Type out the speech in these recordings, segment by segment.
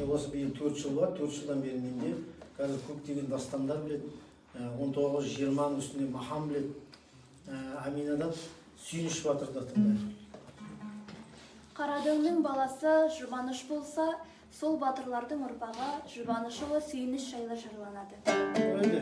Осы биыл 4 жыл бар, 4 жылдан бері менде қазір көптеген дастандар біледі. 19-20-ның үстінде мақам біледі. Аминадан Сүйініш батырды тыңдайық. Қарадөңнің баласы Жұбаныш болса, сол батырлардың ұрпағы Жұбанышұлы Сүйініш жайлы жырланады. Өйде.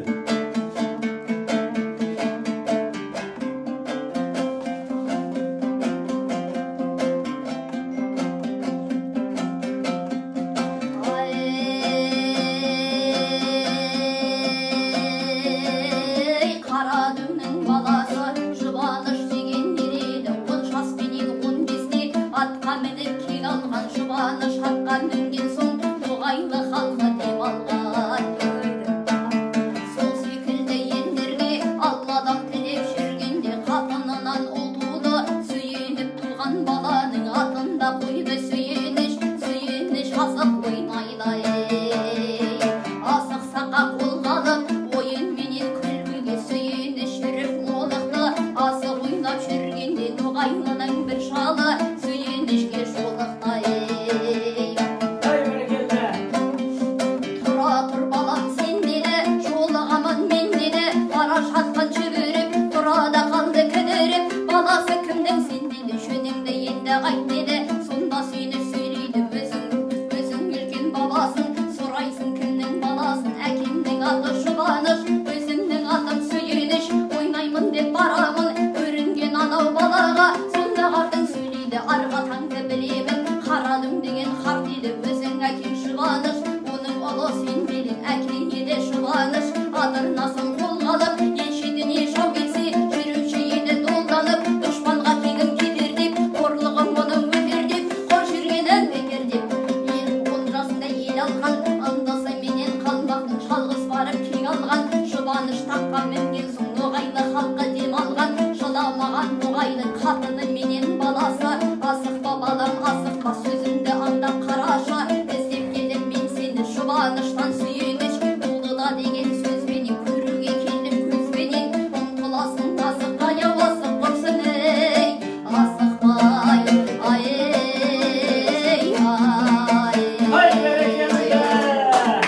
Жұбаныш таққа мінген соң ноғайлы халқы дем алған, жыламаған ноғайлы қатыны менен